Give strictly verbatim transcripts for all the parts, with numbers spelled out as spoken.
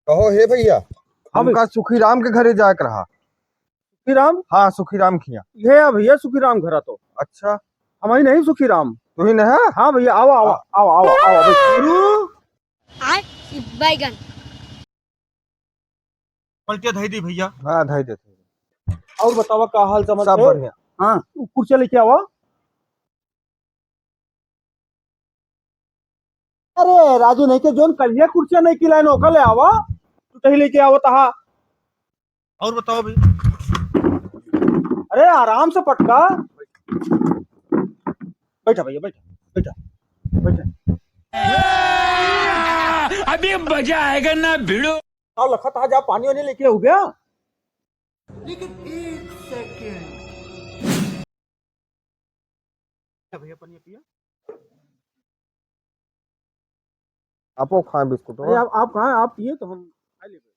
कहो हे भइया, हाँ भइया। हमका सुखी राम के घरे जाए के रहा। सुखी राम? हाँ, सुखी राम खिया। ये है भइया सुखी राम घरा तो। अच्छा। हमही नहीं सुखी राम। तू ही नहीं है? हाँ भइया, आवा, आवा, हाँ। आवा, आवा, आवा, बैठ। गुरु। आय, ई बैगन। पलटिया धई दी भइया। हाँ, धई देते। और बतावा का हाल समाचार सब है? बढ़िया। हाँ। उ कुर्सिया लेके आवा। अरे राजू नहीं के जोन कलिया कुर्सिया नहीं किलाइन ओका ले आवा। तू कहीं लेके आवा तहा। और बताओ भाई। अरे आराम से पटका। बैठा भइया, बैठा, बैठा, बैठा। अभी मजा आएगा ना भिड़ो। आओ लखा, तहा जा पानी वानी लेके हो गया। लेकिन एक सेकंड। भइया, पनिया पिया। आपो खाए बिस्कुट, अरे, हो? आप, आप खाएं, आप पिए तो हम खा लेबे।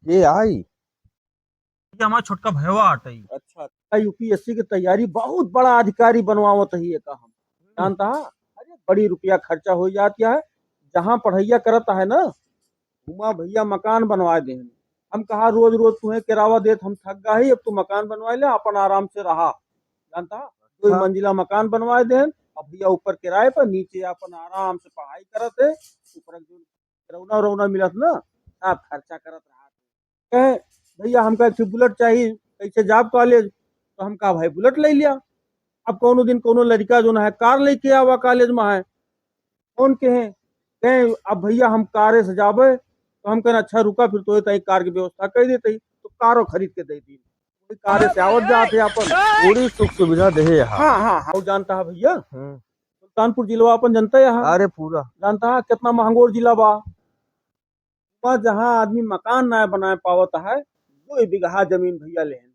ये आई। ये हमारा छोटका भयवा आटई। अच्छा। यूपीएससी की तैयारी, बहुत बड़ा अधिकारी बनवावत ही ये का हम। जानता है? अरे, बड़ी रुपया खर्चा हो जाती है। जहाँ पढ़ैया करत है ना, उमा भइया मकान बनवाए देहन। हम कहा, "रोज रोज तुहे किरावा देत हम थक गा ही, अब तू मकान बनवाए ले, अपन आराम से रहा।" जानता? दो हाँ। मंजिला मकान बनवाए देहन, अब भइया ऊपर किराए पर, नीचे अपन आराम से पढ़ाई करत है। ऊपर जो किरौना उरौना मिलत ना, सब खर्चा करत रहा। कहे, "भइया, हमका एक ठे बुलेट चाही, कैसे जाब कॉलेज?" तो हम कहा, "भाई, बुलेट ले लिया।" अब कौनो दिन कौनो लड़का जो ना है, कार लेके आवा कॉलेज में है, कौन कहे, कहे, "अब भइया, हम कारे से जाबे।" तो हम कहन, "अच्छा, रुका, फिर तो ये तई कार की व्यवस्था कर देते ही।" तो कारो खरीद के दे दी। वही कारे से आवत जात है अपन। पूरी सुख सुविधा देहे यहाँ। हाँ, हाँ, हाँ। और जानता है भइया, हम्म। सुल्तानपुर जिला अपन जनता है यहाँ। अरे पूरा। जानता है कितना महंगोर जिला बा? बा जहाँ आदमी मकान ना बनाए पावत है, दो बीघा जमीन भइया लेहन।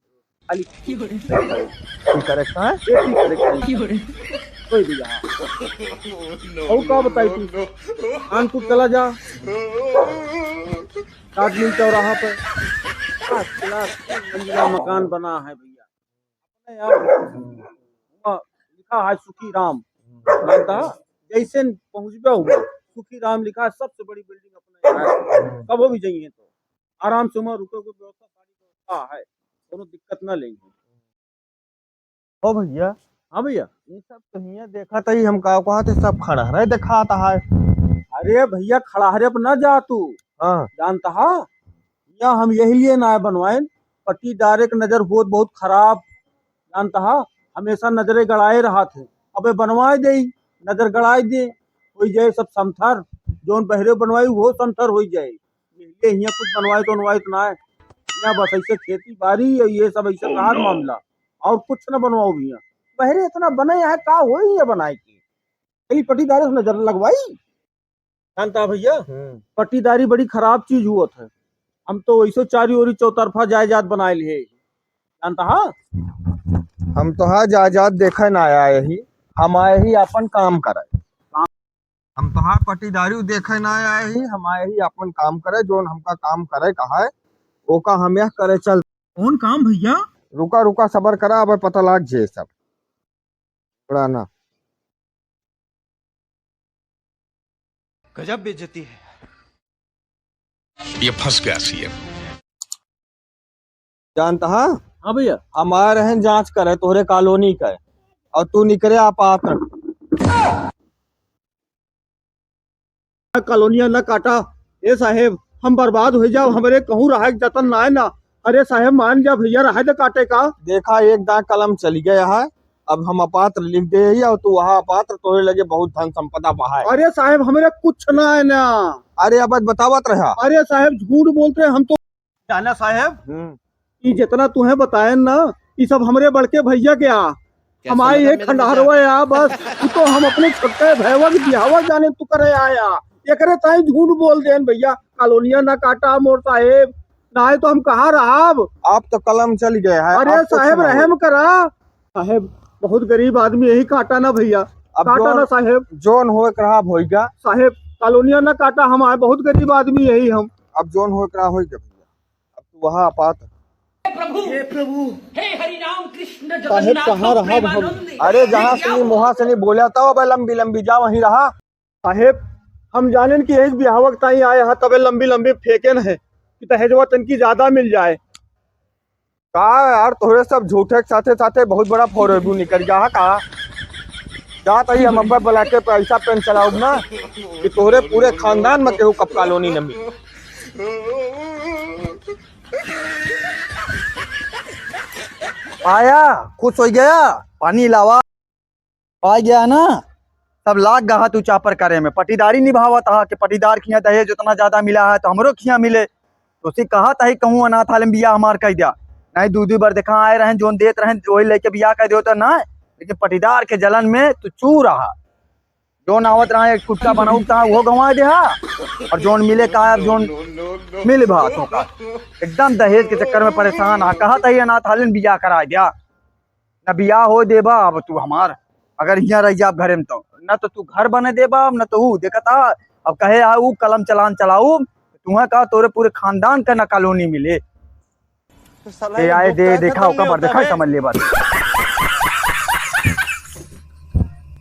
खाली की करे का है? खेती करे का है। कोई भी यहाँ। और का बताई तू? कानपुर चला जा, काटमिल चौराहा पे पाँच लाख तीन मंजिला मकान बना है भइया। अपने यहाँ लिखा है सुखी राम, जानता है? जैसे पहुँचबे हुआ, सुखी राम लिखा है, सबसे बड़ी बिल्डिंग अपने यहाँ है। कबो भी जाइए तो आराम से वहाँ रुके के व्यवस्था, सारी व्यवस्था है, कोनो दिक्कत ना लेंगे। ओ भइया। हाँ भइया। ये सब तो हियाँ देखा था ही, हम का कहा थे, सब खंडहरे देखात है। अरे भइया, खंडहरे पर ना जा तू। हाँ। जानता है, या हम यही लिए ना बनवाएन, पट्टीदारे के नजर होत बहुत खराब, जानता है, हमेशा नजरे गड़ाए रहत है। अबे बनवाए देई, नजर गड़ाए दे, होई जाए सब समथर, जौन बहरे बनवाई वो समथर होई जाए। ये हियाँ कुछ बनवाए तो बनवाए तो ना है, हियाँ बस ऐसे खेती बाड़ी और ये सब ऐसे कहा मामला, और कुछ ना बनवाओ भइया। बहरे इतना बने है, का होई है बनाए के? चली पट्टीदारे से नजर लगवाई। जानता भइया, हम्म। पट्टीदारी बड़ी खराब चीज हुआ था। हम तो वैसे चारी ओरी चौतरफा जायदाद बनाए लिए। जानता हा? हम तो हा जायदाद देखे ना आए ही, हम आए ही अपन काम करे। हम तो हा पट्टीदारी देखे ना आए ही, हम आए ही अपन काम करे, जोन हमका काम करे कहा है, ओका हम यह करे चल। कौन काम भइया? रुका, रुका, सबर करा, अब पता लाग जे सब। उड़ाना। गजब बेइज्जती है। ये फंस गया सीएम। जानता हा? हाँ भइया। हम आए रहन जांच करे तोहरे कॉलोनी का, और तू निकरे अपात्र। कॉलोनिया न काटा। ए साहेब, हम बर्बाद होइ जाब, हमरे कहूँ रहे के जतन नाय ना। अरे साहेब, मान जा भइया, रहे दे काटे का। देखा, एक दांव कलम चली गया है, अब हम अपात्र लिख दे ही, और तू वहाँ अपात्र, तोरे लगे बहुत धन संपदा बहा है। अरे साहेब, हमरे कुछ नाय ना। अरे अब बतावत रहा। अरे साहेब, झूठ बोलते हैं हम तो। जाना साहेब, हम्म। ई जितना तुहें बताएन ना, ई सब हमरे बड़के भइया के आ। हमारे ये खंडहरवा आ, बस तू तो हम अपने छोटके भैया के बिहावा जाने तू करे आया, एकरे ताई झूठ बोल देन भइया। कॉलोनिया ना काटा मोर साहेब, नाय तो हम कहाँ रहब? आप तो कलम चल गए हैं, अरे आप तो साहेब, सुनाओ। रहम करा साहेब, बहुत गरीब आदमी यही काटा ना भइया, अब काटा जोन, ना साहेब। जोन होए के रहा होइगा। साहेब, कॉलोनिया ना काटा, हम आए बहुत गरीब आदमी यही हम। अब जोन होए के रहा होइगा भइया। अब तू वहाँ अपात्र, प्रभु, हे प्रभु। हे हरि राम कृष्ण साहेब, जगन्नाथ कहाँ रहा हम? प्रेमानंद। अरे, जहाँ से नहीं, वहाँ से नहीं बोला था, अबे लंबी लंबी जा, वहीं रहा। साहेब, हम जानेन कि यही बिहावा के ताई आए हा, तबे लंबी लंबी फेंकेन है कि दहेजवा तनकी ज्यादा मिल जाए। का यार, तोहरे सब झूठे के साथे साथे बहुत बड़ा फौरबू निकल गया है का? जात ही हम अब्बा बुला के पैसा पेन चलाउब ना कि तोहरे पूरे खानदान में केहू कप कॉलोनी न मिले। आया, खुश हो गया, पानी लावा। आ गया ना, सब लाग गहा तू चापर करे में। पटीदारी निभावत हा कि पटीदार खिया दहेज उतना ज्यादा मिला है तो हमरो खिया मिले। तो उसी कहत ही कहूँ अनाथालय में बियाह हमार कह दिया, नहीं दू दू बार देखा आए रहन, जोन देत रहन वही लेके बियाह कह दो तो ना, लेकिन पटीदार के जलन में तू चू रहा। जोन आवत रहा एक कुट्टा बनाऊ कहा वो गंवा दे हा, और जोन मिले कहा अब जोन मिल भा तो का। एकदम दहेज के चक्कर में परेशान हा, कहत ही अनाथालय में बियाह करा दिया। न बियाह हो देबा अब तू हमार, अगर हियाँ रह जाब घरे में तो, न तो तू घर बने देबा, न तो ऊ देखत हा, अब कहे हा ऊ कलम चलान चलाऊ, तुहें का तोरे पूरे खानदान का न कॉलोनी मिले। ए आए दे देखा ओकर मर देखा समझ ले बात।